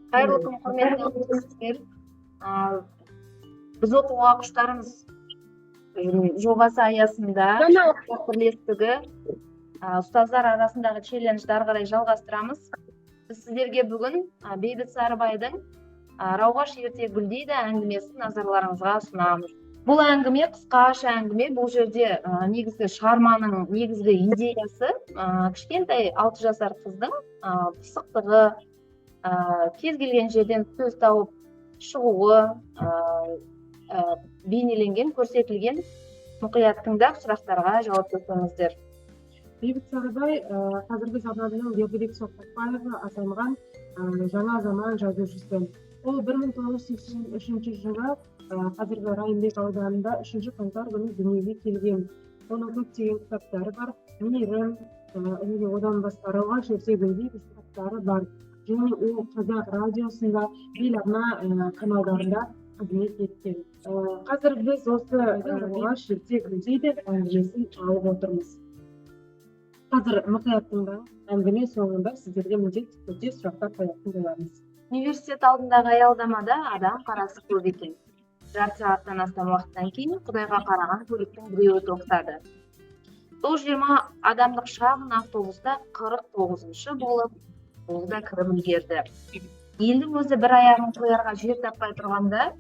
Қайырлы күн, құрметті әріптестер! Біз оқуға құштармыз жобасы аясында бірлестігі ұстаздар арасындағы челленджді ары қарай жалғастырамыз. Біз сіздерге бүгін Бейбіт Сарыбайдың «Рауғаш ерте гүлдейді» әңгімесін назарларыңызға ұсынамыз. Бұл әңгіме қысқаша әңгіме. Бұл жерде негізгі шығарманың негізгі идеясы кішкентай 6 жасар қыздың пысықтығы, кез келген жерден сөз тауып шығуы бейнеленген, көрсетілген. Мұқият тыңдап, сұрақтарға жауап берсеңіздер. Бейбіт Сарыбай қазіргі заманның Бердібек Соқпақбаевы атанған жаңа заман жазушысы. Ол 1983 жылы қазіргі Райымбек ауданында 3 қаңтар күні дүниеге келген. Оның көптеген кітаптары бар: «Мейірім» және одан басқа «Рауғаш ерте гүлдейді» кітаптары бар. Және ол Қазақ радиосында, Ел арна каналдарында қызмет еткен. Қазір біз осы «Рауғаш ерте гүлдейді» әңгімесін алып отырмыз. Қазір мұқият тыңдаңыз, әңгіме соңында сіздерге міндетті түрде сұрақтар қоятын боламыз. Университет алдындағы аялдамада адам қарасы көп екен. Жарты сағаттан астам уақыттан кейін құдайға қараған көліктің біреуі тоқтады. Сол 20 адамдық шағын автобуста 49-шы болып ол да кіріп үлгерді. Енді өзі бір аяғын қоярға жер таппай тұрғанда,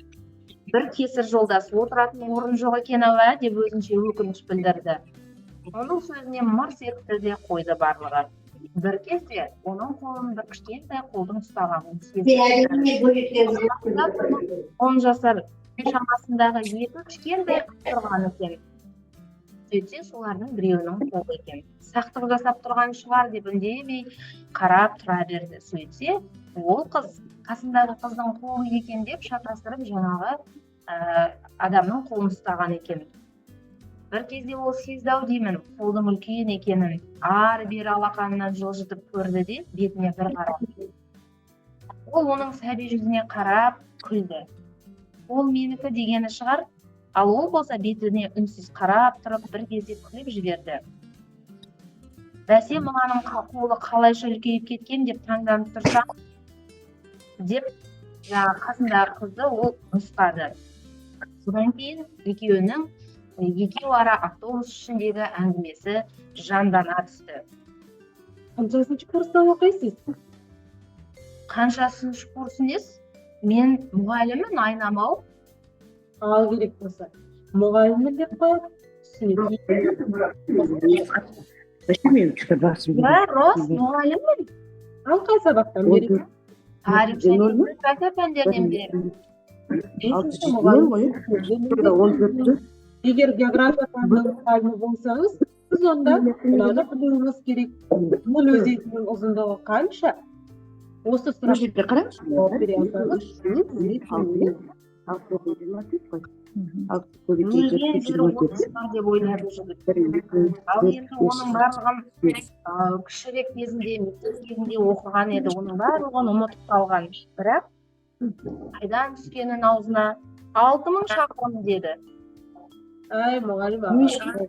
бір кесір жолдас «Отыратын орын жоқ екен ау, ә?» деп өзінше өкініш білдірді. Оның сөзіне мырс етті де қойды барлығы. Бір кезде оның қолын бір кішкентай қолдың ұстағанын сезді. 10 жасар шамасындағы екі кішкентай қыз тұрған екен. Сөйтсе, солардың біреуінің қолы екен. Сақтық жасап тұрған шығар деп, үндемей қарап тұра берді. Сөйтсе, ол қыз қасындағы қыздың қолы екен деп шатастырып, жаңағы адамның қолын ұстаған екен. Бір кезде ол сезді ау деймін қолдың үлкен екенін, ары бері алақанынан жылжытып көрді де, бетіне бір қарады. Ол оның сәби жүзіне қарап күлді. Ол менікі дегені шығар. Ал ол болса бетіне үнсіз қарап тұрып, бір кезде күліп жіберді. «Бәсе, мынаның қолы қалайша үлкейіп кеткен деп таңданып тұрсам», – деп, жаңағы қасындағы қызды ол нұсқады. Содан кейін екеуінің екеу ара автобус ішіндегі әңгімесі жандана түсті. Қаншасыншы курста оқисыз? Қаншасыншы курс нес, мен мұғаліммін, айнам ау. Ал керек болса, мұғаліммін деп қояды. Түсіне. Иә, рас, мұғаліммін. Ал қай сабақтан бересіз? Тарих және география пәндерінен беремін. Бесінші мұғалім. Егер география пәнінің мұғалімі болсаңыз, сіз онда мынаны білуіңіз керек: Ніл өзенінің ұзындығы қанша? Осы сұраққа жауап бере алсаңыз, сізге Неге жері отыз бар деп ойлады жігіт. Ал енді оның барлығын кішірек кезінде, мектеп кезінде оқыған еді, оның барлығын ұмытып қалған. Бірақ қайдан түскенін аузына «6000 шақырым» деді. Әй, мұғалім аға,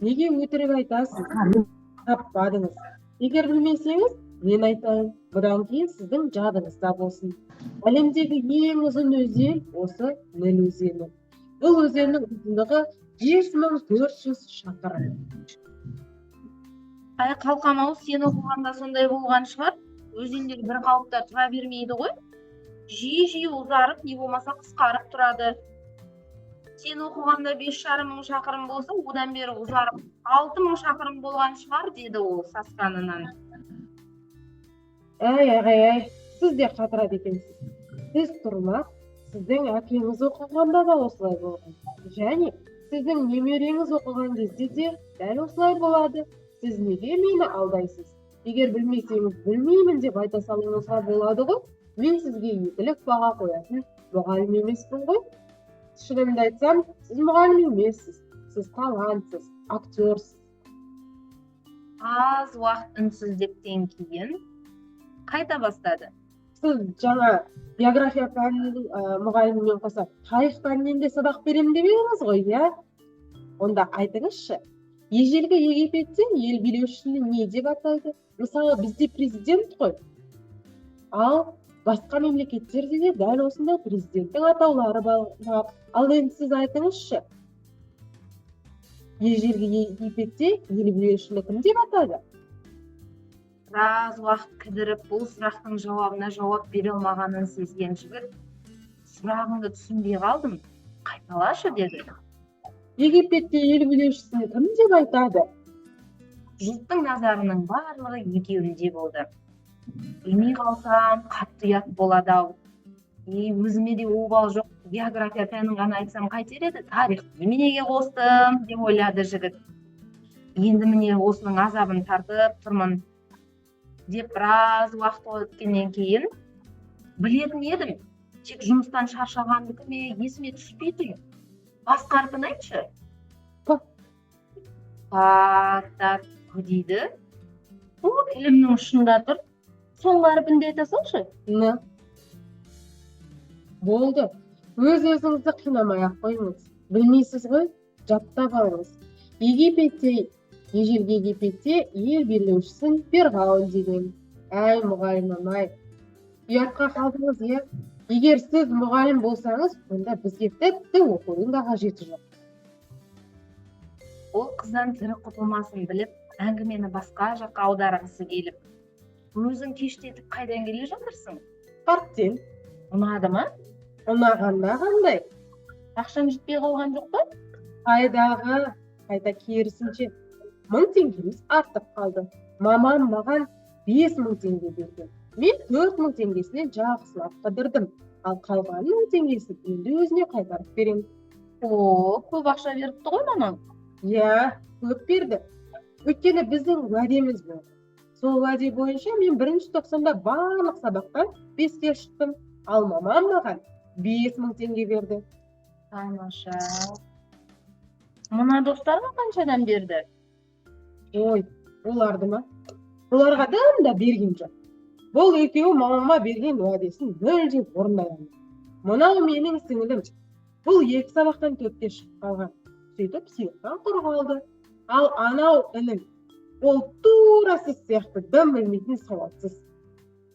неге өтірік айтасыз? Таппадыңыз. Егер білмесеңіз, мен айтайын, бұдан кейін сіздің жадыңызда болсын. Әлемдегі ең ұзын өзен – осы Ніл өзені. Бұл өзеннің ұзындығы 5400 шақырым. Әй, қалқам ау, сен оқығанда сондай болған шығар. Өзендер бір қалыпта тұра бермейді ғой, жиі жиі ұзарып не болмаса қысқарып тұрады. Сен оқығанда 5500 шақырым болса, одан бері ұзарып 6000 шақырым болған шығар, деді ол сасқанынан. Әй, ағай, әй, сіз де қатырады екенсіз. Сіз тұрмақ, сіздің әкеңіз оқығанда да осылай болған және сіздің немереңіз оқыған кезде де дәл осылай болады. Сіз неге мені алдайсыз? Егер білмесеңіз, білмеймін деп айта салуыңызға болады ғой. Мен сізге екілік баға қоятын мұғалім емеспін ғой. Шынымды айтсам, сіз мұғалім емессіз, сіз талантсыз, актерсіз. Аз уақыт үнсіздіктен кейін қайта бастады. Сіз жаңа география пәнінің мұғалімімен қоса тарих пәнінен де сабақ беремін деп едіңіз ғой, иә? Онда айтыңызшы, ежелгі Египетте ел билеушіні не деп атайды? Мысалы, бізде президент қой. Ал Басқа мемлекеттерде де дәл осындай президенттің атаулары бар. Ал енді сіз айтыңызшы, ежелгі Египетте ел билеушіні кім деп атады? Біраз уақыт кідіріп, бұл сұрақтың жауабына жауап бере алмағанын сезген жігіт: «Сұрағыңды түсінбей қалдым, қайталашы», – деді. Египетте ел билеушісін кім деп айтады? Жұрттың назарының барлығы екеуінде болды. «Білмей қалсам, қатты ұят болады ау. Е, өзіме де обал жоқ, география пәнін ғана айтсам қайтер еді, тарихты неменеге қостым?» – деп ойлады жігіт. «Енді, міне, осының азабын тартып тұрмын», – деп, біраз уақыт өткеннен кейін: «Білетін едім, тек жұмыстан шаршағандікі ме, есіме түспей тұр. Басқа әрпін айтшы». П. Па, та, п дейді. Бұл тілімнің ұшында тұр. Соңғы әрпін де айта салшы. Н. Болды, өз өзіңізді қинамай ақ қойыңыз. Білмейсіз ғой, жаттап алыңыз. Египетте, ежелгі Египетте ел билеушісін перғауын деген. Әй, мұғалімім ай, ұятқа қалдыңыз, иә? Егер сіз мұғалім болсаңыз, онда бізге тіпті оқудың да қажеті жоқ. Ол қыздан тірі құтылмасын біліп, әңгімені басқа жаққа аударғысы келіп: «Өзің кештетіп қайдан келе жатырсың?» Парктен. «Ұнады ма?» Ұнағанда қандай! «Ақшаң жетпей қалған жоқ па?» Қайдағы, қайта керісінше, 1000 теңгеміз артып қалды. Мамам маған 5000 теңге берген. Мен 4000 теңгесінен жақсылап қыдырдым, ал қалған 1000 теңгесін енді өзіне қайтарып беремін. О, көп ақша беріпті ғой мамаң. Иә, көп берді, өйткені біздің уәдеміз болды. Сол уәде бойынша мен бірінші тоқсанда барлық сабақтан 5-ке шықтым, ал мамам маған 5000 теңге берді. Тамаша! Мына достарың қаншадан берді? Ой, оларды ма? Оларға дым да берген жоқ. Бұл екеуі мамама берген уәдесін мүлде орындай алмады. Мынау менің сіңілім. Бұл екі сабақтан 4-ке шығып қалған, сөйтіп сыйлықтан құр қалды. Ал анау інім, ол тура сіз сияқты дым білмейтін сауатсыз.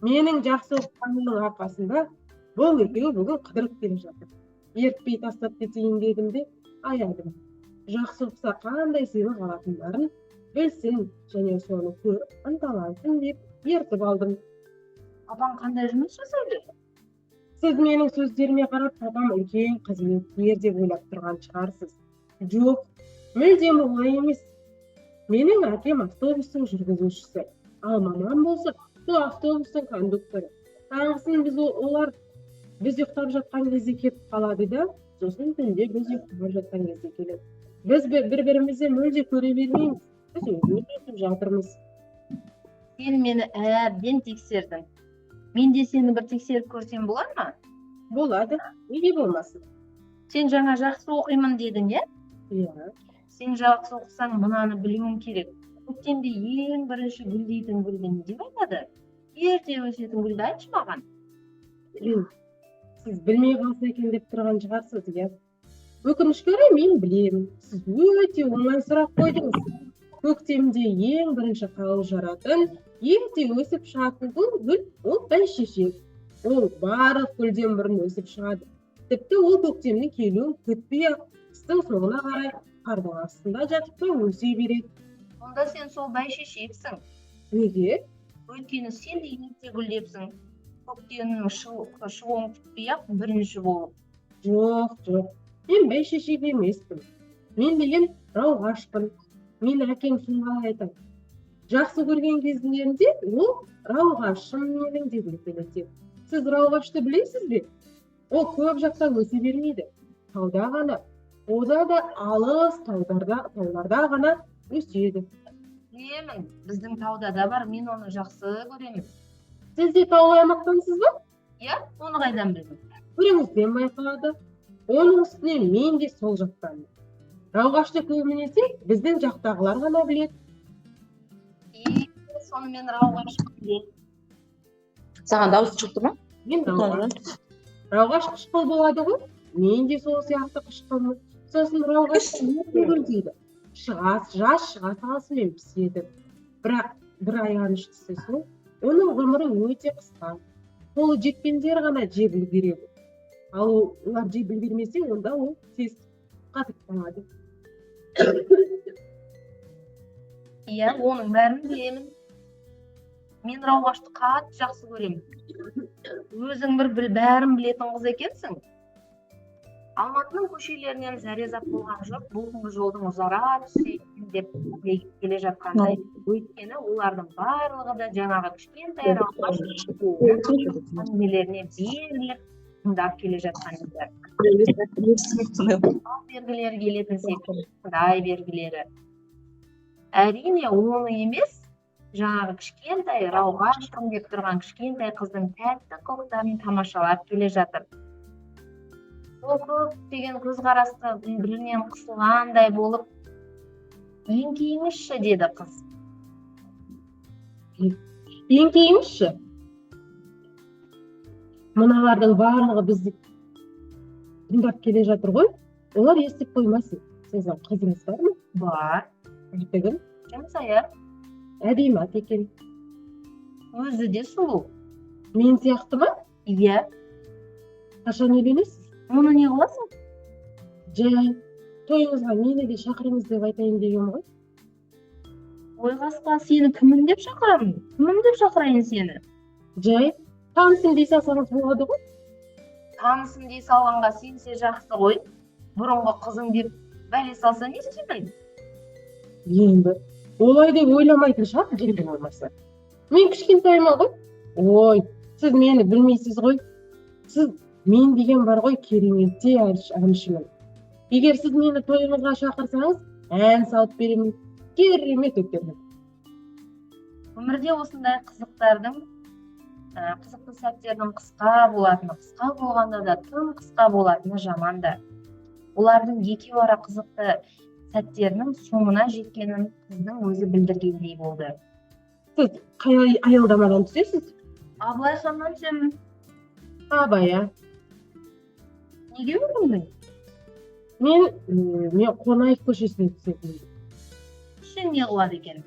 Менің жақсы оқығанымның арқасында бұл екеуі бүгін қыдырып келе жатыр. Ертпей тастап кетейін дедім де, аядым. Жақсы оқыса, қандай сыйлық алатындарын білсін және соны көріп ынталансын деп ертіп алдым. Папаң қандай жұмыс жасайды? Сіз менің сөздеріме қарап, папам үлкен қызметкер деп ойлап тұрған шығарсыз. Жоқ, мүлдем олай емес. Менің әкем автобустың жүргізушісі, ал мамам болса, сол автобустың кондукторы. Таңғысын біз олар біз ұйықтап жатқан кезде кетіп қалады да, сосын түнде біз ұйықтап жатқан кезде келеді. Біз бір бірімізді мүлде көре бермейміз. Біз өзіміз өсіп жатырмыз. Сен мені әбден тексердің. Мен де сені бір тексеріп көрсем болады ма? Болады, неге болмасын? Сен жаңа жақсы оқимын дедің, иә? Иә. Сен жақсы оқысаң, мынаны білуің керек: көктемде ең бірінші гүлдейтін гүлді не деп айтады? Ерте өсетін гүлді айтшы маған. Сіз білмей қалса екен деп тұрған шығарсыз, иә? Өкінішке орай, мен білемін. Сіз өте оңай сұрақ қойдыңыз. Көктемде ең бірінші қауыз жаратын, ерте өсіп шығатын гүл, гүл ол бәйшешек. Ол барлық гүлден бұрын өсіп шығады. Тіпті ол көктемнің келуін күтпей ақ, қыстың соңына қарай қардың астында жатып та өсе береді. Онда сен сол бәйшешексің. Неге? Өйткені сен де ерте гүлдепсің, көктемнің шығуын күтпей ақ бірінші болып. Жоқ, жоқ, мен бәйшешек емеспін. Мен деген рауғашпын. Мен әкем солай айтады. Жақсы көрген кездерінде ол «рауғашым менің» деп еркелетеді. Сіз рауғашты білесіз бе? Ол көп жақта өсе бермейді. Тауда ғана, ода да алыс тауларда, тауларда ғана өседі. Білемін, біздің тауда да бар, мен оны жақсы көремін. Сіз де таулы аймақтансыз ба? Иә, оны қайдан білдің? Түріңізден байқалады. Оның үстіне мен де сол жақтанмын. Рауғашты көбінесе біздің жақтағылар ғана біледі. И сонымен рауғаш де. Саған дауыс шығып тұр ма? Мен рауғаш. Рауғаш қышқыл болады ғой. Мен де сол сияқты қышқылмын. Сосын рауғаш ерте гүлдейді. Шыға, жаз шыға салысымен піседі. Бірақ бір аяныштысы сол, оның ғұмыры өте қысқа. Қолы жеткендер ғана жеп үлгереді. Ал олар жеп үлгермесе, онда ол тез қатып қалады. Иә, оның бәрін білемін. Мен Рауғашты қатты жақсы көремін. Өзің бір бәрін білетін қыз екенсің. Алматының көшелерінен зәрезап болған жұрт бұл күнгі жолдың ұзара түссе екен деп тілеп келе жатқандай. Өйткені олардың барлығы да жаңағы кішкентай Рауғаш әңгімелеріне беріліп тыңдап келе жатқан еді. Ал бергілері келетін секілді, тыңдай бергілері. Әрине, оны емес, жаңағы кішкентай Рауғаш деп тұрған кішкентай қыздың тәтті қылықтарын тамашалап келе жатыр. Ол көптеген көзқарасты бірінен қысылғандай болып, еңкейіңізші, деді қыз. Еңкейіңізші. Мыналардың барлығы бізді тыңдап келе жатыр ғой. Олар естіп қоймасын. Сіздің қызыңыз бар ма? Бар. Аты кім? Жансая. Әдемі ат екен. Өзі де сұлу. Мен сияқты ма? Иә. Қашан үйленесіз? Мұны не қыласың? Жай, тойыңызға мені де шақырыңыз деп айтайын дегенмін ғой. Ой, қасқа, сені кімім деп шақырамын? Кімім деп шақырайын сені? Жай, танысым дей салсаңыз болады ғой. Танысым дей салғанға сенсе жақсы ғой. Бұрынғы қызың деп бәле салса не істеймін? Енді олай деп ойламайтын шығар, енді болмаса. Мен кішкентаймын ғой. Ой, сіз мені білмейсіз ғой. Сіз мен деген бар ғой, кереметтей әншімін. Егер сіз мені тойыңызға шақырсаңыз, ән салып беремін, керемет өткеремін. Өмірде осындай қызықты сәттердің қысқа болатыны, қысқа болғанда да тым қысқа болатыны жаман да. Олардың екеуара қызықты сәттерінің соңына жеткенін қыздың өзі білдіргендей болды. Сіз қай аялдамадан түсесіз? Абылай ханнан түсемін. Абай, а? Неге өкіндің? Мен Қонаев көшесіне түсетінмін. Сен не қылады екен?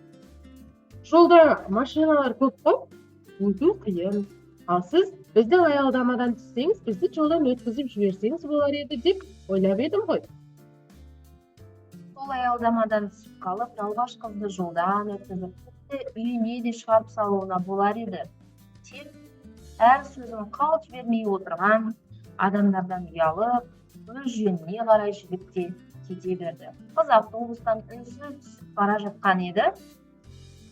Жолда машиналар көп қой, өту қиын. Ал сіз біздің аялдамадан түссеңіз, бізді жолдан өткізіп жіберсеңіз болар еді деп ойлап едім ғой. Сол аялдамадан түсіп қалып, Рауғаш қызды жолдан өткізіп, тіпті үйіне де шығарып салуына болар еді. Тек әр сөзін қалт жібермей отырған адамдардан ұялып, өз жөніне қарай жігіт те кете берді. Қыз автобустан үнсіз түсіп бара жатқан еді.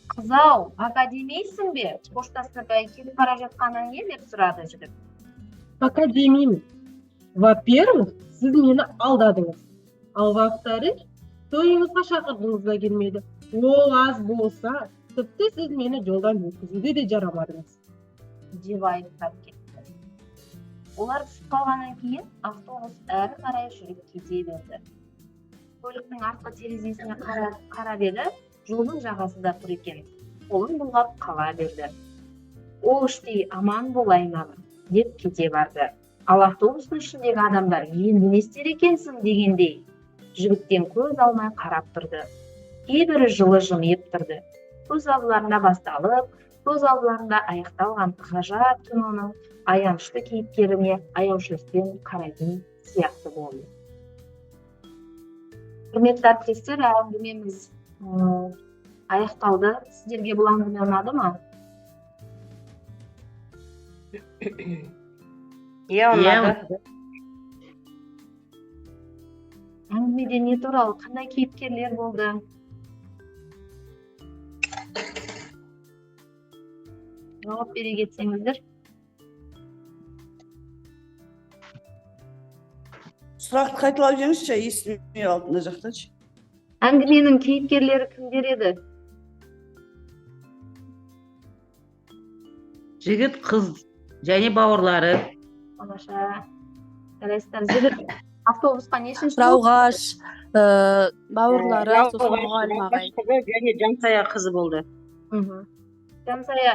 Қыз-ау, пока демейсің бе? Қоштаспай кетіп бара жатқаның не деп сұрады жігіт. Пока демеймін. Во-первых, сіз мені алдадыңыз. Ал во-вторых, тойыңызға шақырғыңыз да келмеді. Ол аз болса, тіпті сіз мені жолдан өткізуге де жарамадыңыз. Деп айыптап кетті. Олар түсіп қалғаннан кейін автобус әрі қарай жүріп кете берді. Көліктің артқы терезесіне қарап еді, жолдың жағасында тұр екен. Қолын бұлғап қала берді. Ол іштей аман бол айналам деп кете барды. Ал автобустың ішіндегі адамдар енді не істер екенсің дегендей жігіттен көз алмай қарап тұрды. Кейбірі жылы жымиып тұрды. Көз алдыларында басталып, көз алдыларында аяқталған ғажап киноның аянышты кейіпкеріне аяушылықпен қарайтын сияқты болды. Құрметті әріптестер, әңгімеміз аяқталды. Сіздерге бұл әңгіме ұнады ма? Иә, ұнады. Әңгімеде не туралы, қандай кейіпкерлер болды? Жауап бере кетсеңіздер. Сұрақты қайталап жіберіңізші, естімей қалдым мына жақтаншы. Әңгіменің кейіпкерлері кімдер еді? Жігіт, қыз және бауырлары. Тамаша. Жарайсыздар. Жігіт автобусқа нешінші болды? Рауғаш, бауырлары, сосын мұғалім ағай. Қызы және Жансая қызы болды. Жансая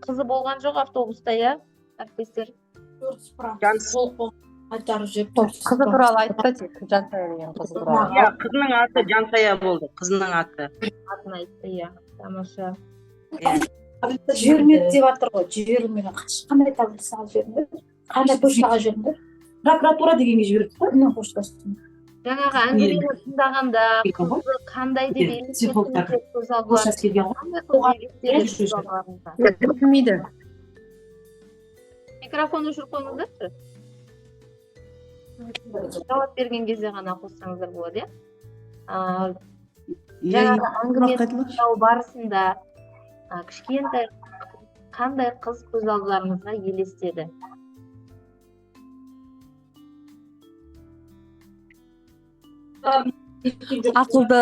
қызы болған жоқ автобуста, иә, әріптестер? Қызы туралы айтты тек, Жансая деген қызы туралы. Иә, қызының аты Жансая болды, қызының аты. Атын айтты, иә. Тамаша. Иә. Жібермеді деп жатыр ғой, жіберілмеген. Қандай таблицаға жібердіңдер, қандай почтаға жібердіңдер? Прокуратура дегенге жібердік қой. Мына почтасы. Жаңағы әңгімені тыңдағанда Ғой. қызды қандай деп Психологтар. елестеттіңіздер көз Почтасы алдыларыңызға? келген ғой. Қандай қыз елестеді көз алдыларыңызға? Естілмейді. Микрофон өшіріп қойыңыздаршы. Жауап берген кезде ғана қоссаңыздар болады, иә. Иә, Жаңағы әңгімені қайталашы. тыңдау барысында кішкентай қандай қыз көз алдыларыңызға елестеді? Ақылды,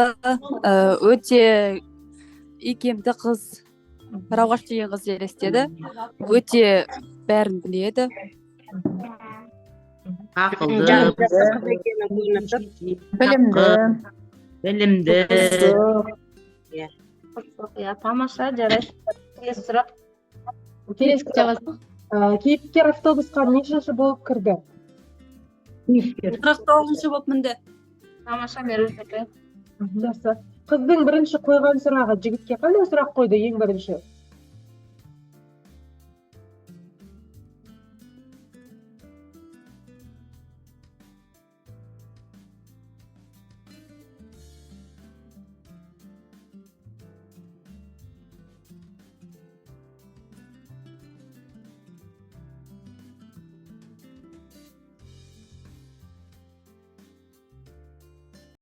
өте икемді қыз, Рауғаш деген қыз елестеді. Өте бәрін біледі. Ақылды, Жан-жақты қыз екені көрініп тұр. Білімді. Білімді. Қызық, иә, тамаша, жарайды. Келесі сұрақ. Келесі сұрақ. Кейіпкер автобусқа нешінші болып кірді? 49-шы болып мінді. Тамаша, Меруерт апай. Жақсы. Қыздың бірінші қойған сұрағы, жігітке қандай сұрақ қойды ең бірінші?